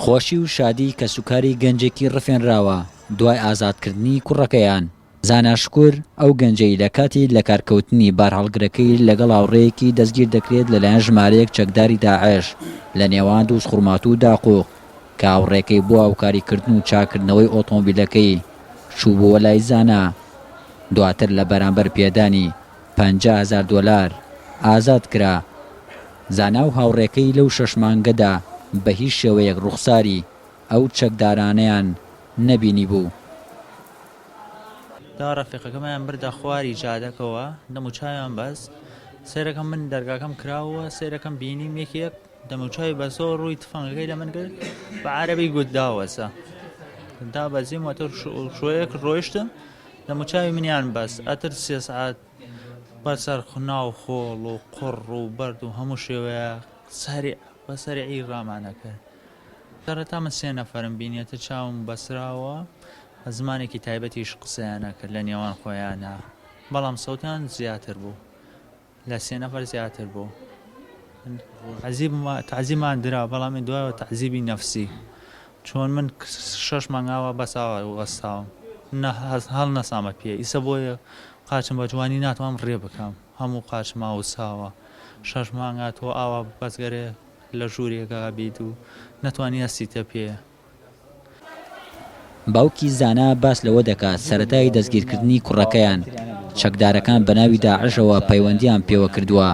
خۆشی و شادی کەسوکاری گەنجێکی ڕفێنراوە دوای ئازادکردنی کوڕەکەیان. زانا شکور، ئەو گەنجەی لە کاتی لەکارکەوتنی بارهەڵگرەکەی لەگەڵ هاوڕێیەکی دەستگیر دەکرێت لەلایەن ژمارەیەک چەکداری داعش لە نێوان دووزخورماتوو و داقوق کە هاوڕێکەی بۆ هاوکاریکردن و چاککردنەوەی ئۆتۆمۆبیلەکەی چووبووە لای زانا دواتر لە بەرامبەر پێدانی 50 هەزار دۆلار ئازاد کرا. زانا و هاوڕێکەی لەو شەش مانگەدا بە هیچ شێوەیەک ڕوخساری ئەو چەکدارانەیان نەبینیبوو. دا ڕەفیقەکەمەیان بردە خواری جادەکەوە دەموچاویان بەست سەیرەکەم من دەرگاکەم کراوە سەیرەکەم بینیم یەکێک دەموچاوی بەسەوە ڕووی تفەنگەکەی لە من کرد بە عەرەبی گوت داوەسە دابەزیم وەتر شوەیەک ڕۆیشتم دەموچاوی منیان بەست ئەتر سێ سەعات بەسەر ناو خۆڵ و قوڕ و بەرد و هەموو شێوەیە سەریع بە سەریعی ڕامانە کرد سەرەتا من سێ نەفەرم بینیەتە چاوم بەسراوە بە زمانێکی تایبەتیش قسەیان ئەکرد لە نێوان خۆیانا بەڵام سەوتیان زیاتر بوو لە سێ نەفەر زیاتر بوو تەعزیبمان درا بەڵام دوایەوە تەعزیبی نەفسی چۆن من شەش مانگ ئاوا بەس ئاوا وەستاوم هەڵنەسامە پێ ئیسە بۆیە قاچم بە جوانی ناتوانم ڕێ بکەم هەموو قاچم ئاوساوە شەش مانگە تۆ ئاوا بەس گەرێ لە ژوورێکا بیت و نەتوانی هەستیتە پێ. باوکی زانا باس لەوە دەکات، سەرەتای دەستگیرکردنی کوڕەکەیان، چەکدارەکان بەناوی داعشەوە پەیوەندییان پێوەکردووە،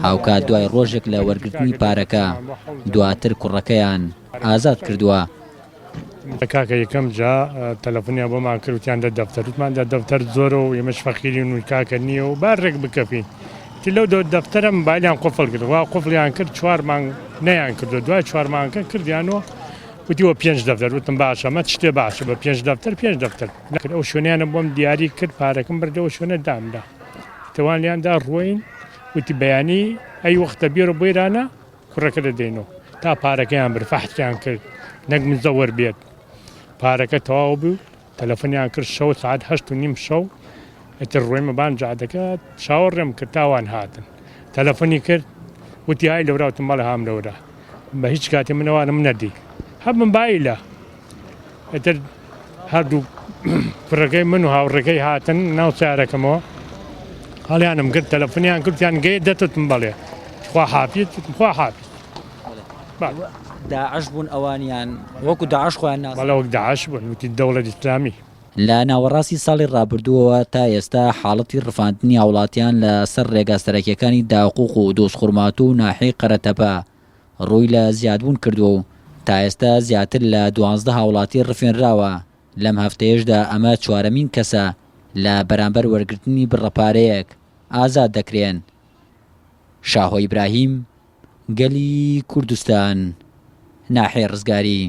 هاوکات دوای ڕۆژێک لە وەرگرتنی پارەکە، دواتر کوڕەکەیان ئازاد کردووە. کاکە یەکەم جا تەلەفونیان بۆمان کرد وتیان دە دەفتەر وتمان دە دەفتەر زۆرە و ئێمەش فەقیرین و کاکە نییە و با ڕێک بکەفین تی لەو دە دەفتەرە مبایلیان قفڵ کرد وا قفڵیان کرد چوار مانگ نەیان کردو دوای چوار مانگەکە کردیانەوە وتی وە پێنج دەفتەر وتم باشە ئەمە شتێ باشە بە پێنج دەفتەر پێنج دەفتەر نەکرد ئەو شوێنیانە بۆم دیاری کرد پارەکەم بردەوە شوێنە دامدا تەوان لیاندا ڕۆین وتی بەیانی ئەی وەختە بێرە بۆیرانە کوڕەکە دەدەینەوە تا پارەکەیان برد فەحسیان کرد نەک مزەوەر بێت پارەکە تەواو بوو تەلەفۆنیان کرد شەو سعات هەشت و نیم شەو ئیتر ڕۆیمە بان جادەکە چاوەڕێم کرد تاوان هاتن تەلەفۆنی کرد وتی های لەورا وتم بەڵێ هام لەورا بە هیچ کاتێ من ئەوانم نەدی هەبم بایلە ئیتر هەردوو کوڕەکەی من و هاوڕێکەی هاتن ناو سیارەکەمەوە هەڵیانم کرد تەلەفۆنیان کردیان گەیە دەتوتم بەڵێ خوا حافیت خوا حافیت داعش بوون ئەوانیان وەکو داعش خۆیان ناس بەڵێ وەک داعش بوون وتی دەوڵەت ئیسلامی. لە ناوەڕاستی ساڵی ڕابردووەوە تا ئێستا حاڵەتی ڕفاندنی هاوڵاتیان لە سەر ڕێگا سەرەکیەکانی داقوق و دوزخورماتوو و ناحیەی قەرەتەپە ڕووی لە زیادبوون کردووە و تا ئێستا زیاتر لە 12 هاوڵاتی ڕفێنراوە، لەم هەفتەیەشدا ئەمە چوارەمین کەسە لە بەرامبەر وەرگرتنی بڕە پارەیەک ئازاد دەکرێن. شاهۆ ئیبراهیم، گەلی کوردستان، ناحیەی ڕزگاری.